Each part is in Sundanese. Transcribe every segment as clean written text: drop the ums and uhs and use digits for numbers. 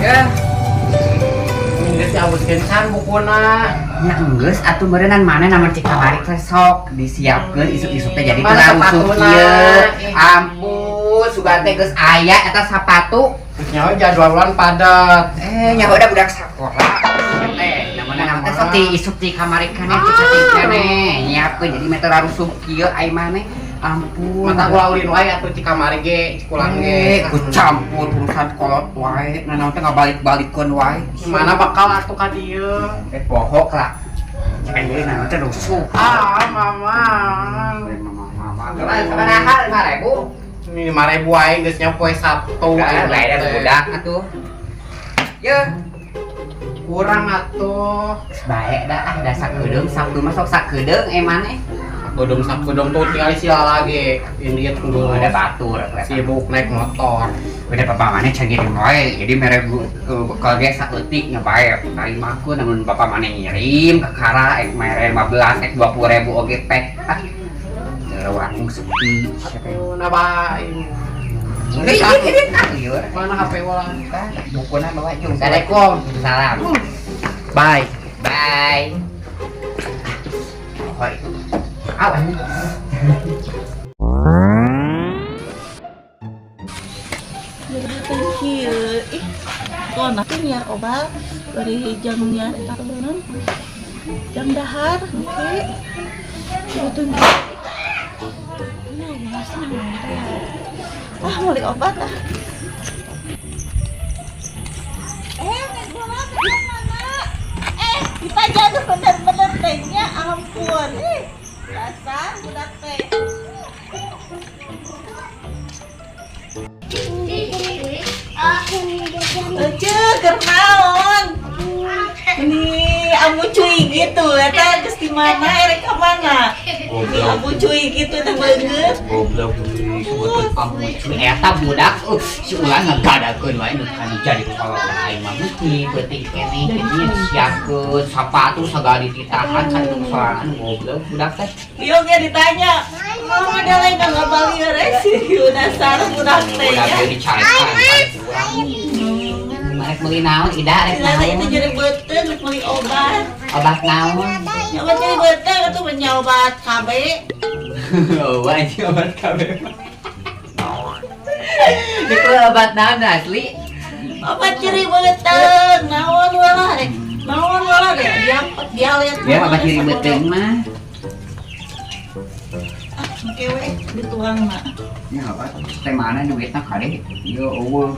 Ya. Geus diawuskeun can bukuna. Nya enggeus atuh meureunnan maneh namun cik kamari teh sok disiapkeun isuk-isuk teh jadi teu Mana rusuh sapatuna? kieu. Ampun, sugan teh geus aya eta sapatu. Geus nyaho jadwalan padat. Nyaho da budak sakola. Teh, namun teh sok ti isuk ti kamari keneh ti saeutik keneh nyiapkeun jadi meh teu rusuh kieu ai maneh. Ampun. Mata ulah ulin wae atuh cik kamari ge, cik ulang ge. Ku campur urusan kolot wae, nanaon teh ngabalik-balikeun wae. Mana bakal atuh ka dieu? Poho lah. Cek naon teh rusuh. Ah, mama. Mama, sabaraha 5.000? 5.000 wae geus nya poe Sabtu. Kan lain budak atuh. Ye, Kurang atuh. bae dah ah da sakedeung Sabtu mah sok sakedeung maneh. Godong sakedong tuh tinggal sila lagi. Indit Ada geus batur atuh eta. Sibuk naik motor. Udah bapak maneh can ngirim wae. Jadi mere bekal ge saeutik nya bae. Tarimakeun namun bapak maneh ngirim ke kara ek mere 15 ek 20.000 oge pek. Ah. Teu warung sepi sia teh. Atuh naba ini. Ieu Mana HP ulah? Bukuna bawa jeung. Assalamualaikum. Salam. Bye. Bye. Hoi. Awan. Jadi kieu ih kona teh nyiar obat dari jam nyiar eta naon jam dahar oke butuh nah jelas naon teh ah meuli obat ah kita jatuh bener-bener tehnya ampun dasar budak teh. Ece, keur naon? Ini amu cuy gitu, eta geus di mana erek ka mana? Ini amu cuy gitu teh beungeut. Goblok sebutkeun amu cuy eta budak si ulah ngagadakeun wae nu kan jadi kolot aing mah meuti peuting keneh kitu disiapkeun sapatu sagala dititahan kan itu sorangan goblok budak teh. Ieu ge ditanya, mama da lain ngabalieur eh si dasar budak teh Budak ya. ge dicarekan kan urang. Rek meuli naon Ida rek Lah itu naon? jadi beuteung rek meuli obat. Obat naon? Ya obat jadi beuteung atuh nya obat KB. Oh, anjing obat KB. Itu obat naon asli? Obat nyeri beuteung, naon walah rek. Naon walah rek dia dia lihat. Ya obat nyeri beuteung mah. Ah, engke we dituang mah. Ya obat teh mana duitna kade? Yo eueuh.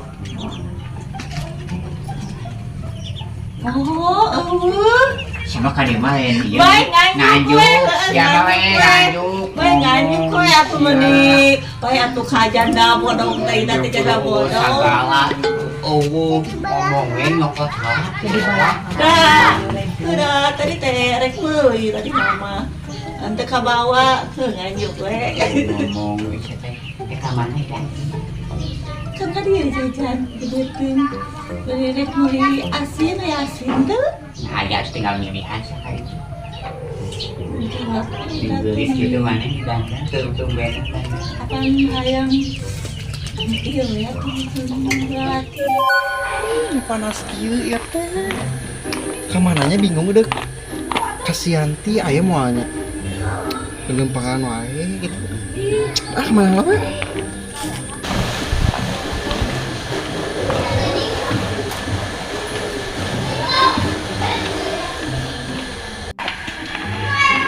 Oh, eueuh. Siapa kade mah lain ieu. Bae nganjuk we, Siapa we nganjuk. Bae nganjuk we atuh meuni. Bae atuh ka janda bodong teh teh janda bodong. Sagala eueuh ngomong we nyokot lah. Dah, udah tadi teh rek meuli tadi mama. Ente kabawa ke nganjuk we. Ngomong we sia teh. Eh ka mana ya? Kan tadi ya jajan di beuteung. Beli rek meuli asin ya asin teu. Nah, ya tinggal milihan sia ka itu. Dibeli gitu mana di dandan tumben. Apan hayang iya ya laki. Panas kieu ieu teh. Kamananya bingung udah. Kasianti aya moalnya. Lelempangan wae gitu. Ah, kemana lah we?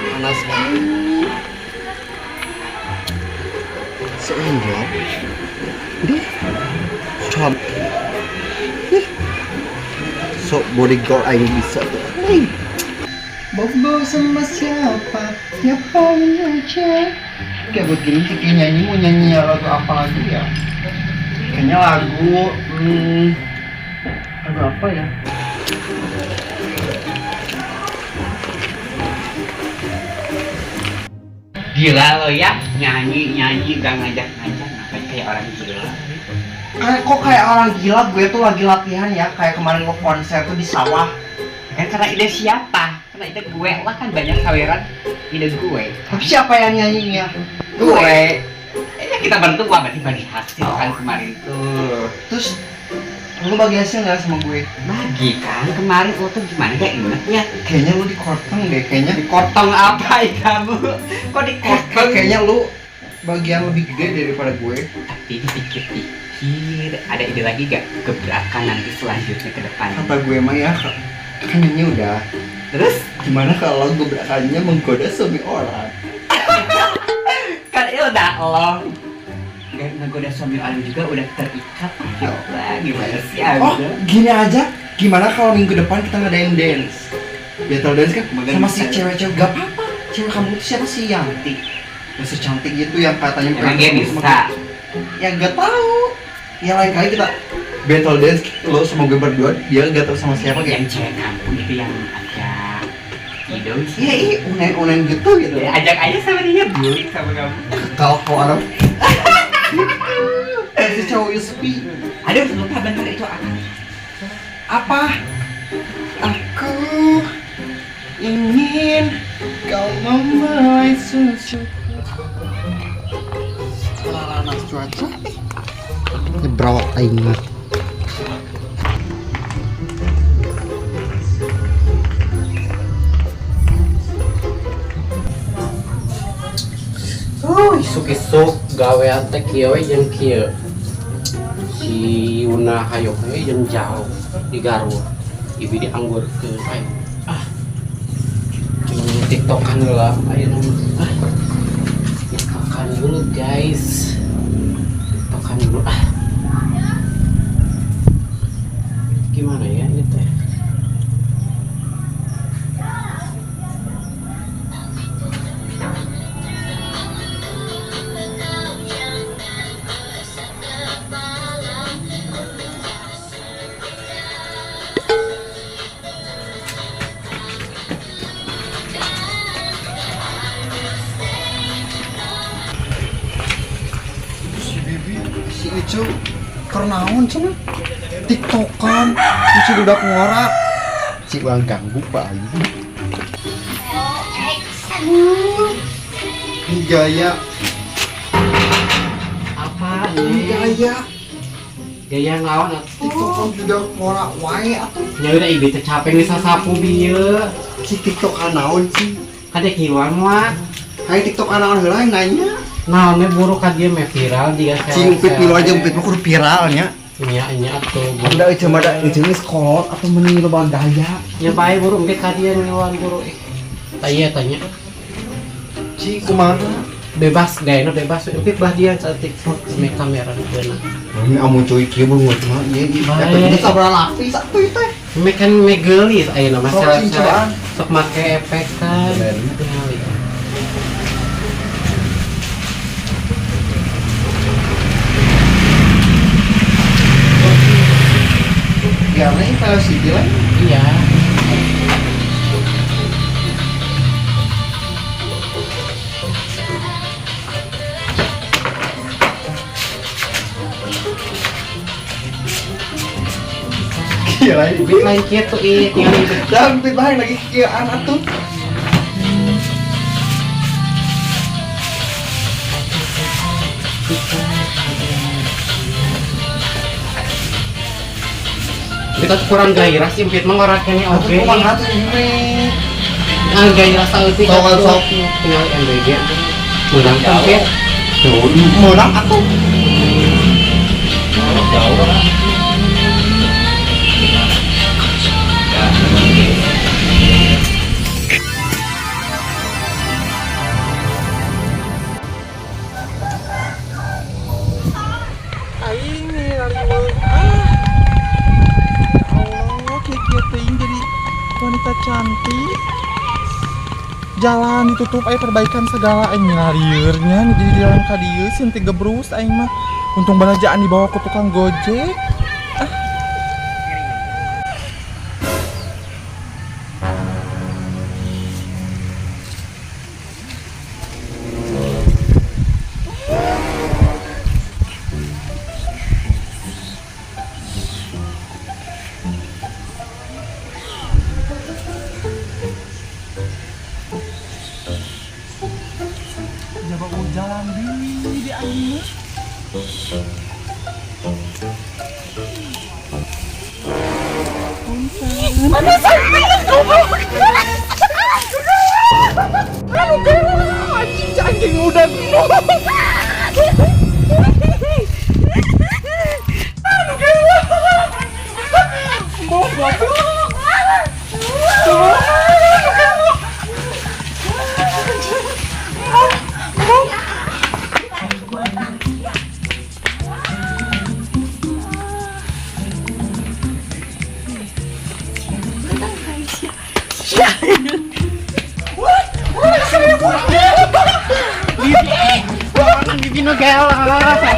Panas banget. Seenggo. Di. Coba. Ih. Sok bodyguard aing bisa tuh. Hey. Bobo sama siapa? Ngapain aja? Kayak begini sih kayak nyanyi mau nyanyi lagu apa lagi ya? Kayaknya lagu lagu apa ya? Gila lo ya, nyanyi gak ngajak-ngajak, ngapain kayak orang gila? Kok kayak orang gila, gue tuh lagi latihan ya, kayak kemarin gue konser tuh di sawah. Kan karena ide siapa? Karena ide gue lah kan banyak saweran ide gue. Tapi siapa yang nyanyinya? Gue. Ya kita berdua berarti bagi hasil kan kemarin tuh. Terus Lu bagi hasil nggak sama gue? Bagi kan kemarin lo tuh gimana gak inget ya? Kayaknya lu dikotong deh, kayaknya. Dikotong apa ya kamu? Kok dikotong? Kayaknya lu bagian lebih gede daripada gue. Tapi dipikir-pikir, ada ide lagi gak gebrakan nanti selanjutnya ke depan? Kata gue mah ya, kan ini udah. Terus? Gimana kalau gebrakannya menggoda suami orang? Kan itu udah lo. Ngegoda suami orang juga udah terikat. Lah, gimana sih Anda? Oh, gini aja. Gimana kalau minggu depan kita ngadain dance? Battle dance kan sama si cewek-cewek gak apa-apa. Cewek kamu tuh siapa sih Yanti? Yang secantik gitu yang katanya emang dia bisa? Ya gak tahu. Ya lain kali kita battle dance lo sama gue berdua, dia gak tahu sama siapa kayak. Yang cewek kampung itu yang agak hidung sih. Iya, iya, unen-unen gitu gitu. Ya, ajak aja sama dia bully sama kamu. Kalau orang si cowok Yuspi. Aduh, lupa bener itu apa? Apa? Aku ingin kau membelai susu. Panas cuaca. Nyebrok aing mah. Isuk-isuk gawean teh kieu we jeung kieu. Si Yuna hayok we jeung jauh di Garut. Ibi dianggurkeun aing. Ah. Jeung TikTokan heula ayeuna mah. Ah. TikTokan dulu guys. TikTokan dulu ah. Gimana ya ini teh? Si Icu kernaon cenah TikTokan si budak ngora si ulang ganggu pak aing. Ini gaya apa ini gaya gaya ngelawan atuh TikTokan budak ngora wae atuh nya udah ibi teh capek geus sapu bieu si TikTokan naon sih kade kieuan mah hai TikTokan naon heula nanya. Nah, ini buruk kan dia meh viral dia si umpit milu aja umpit mah kudu viral nya. Nya nya atuh. Udah eueuh mah da eueuh geus kolot atuh meuni loba gaya. Nya bae buru umpit ka dia ngiluan buru ih. Tanya tanya. Ci kumaha? Bebas gayana bebas umpit bah dia cantik make kamera beunang. Ini amun cuy kieu beungut mah ieu ieu. Eta sabaraha lapis atuh teh. Make kan make geulis ayeuna mah sok make efek kan. Ya, ini velocity lah. Iya. Iya lain. Bit lain kieu ih, tinggal dan bit lain lagi kieuan atuh. Kita kurang gairah sih, Pit mah ngora kene oge. Kumaha tuh ini? Ah, gairah saeutik. Sok sok tinggal MBG. Menang kan, Pit? Menang atuh. Jauh. Aing nih jadi wanita cantik jalan ditutup ayo perbaikan segala aing ngaliurnya jadi jalan ka dieu sieun teh gebrus aing mah untung balajaan dibawa ke tukang gojek. Ah. Jalan di aing. Panasan. Panasan goblok. Anu gela anjing anjing udah. Anu gela. Goblok. Bibi nu gela. Kemana sih?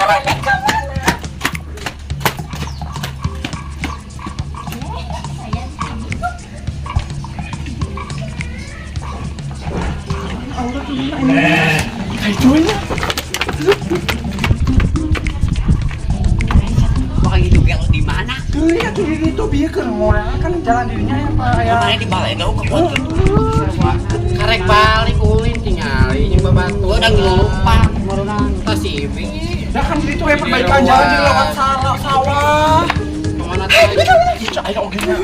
Mana kemana? Wah, itu gelo di mana? Tuh ya tuh di itu bieu keur ngorang kan jalan dirinya ya Pak ya. Kemarin di balai gak ke Karek balik ulin tingali jeung babatu. Udah ngelumpang. Tah si Ibi. Ya kan di itu ya perbaikan jalan di lewat sawah. Kemana teh? Ih, ayo oge nya.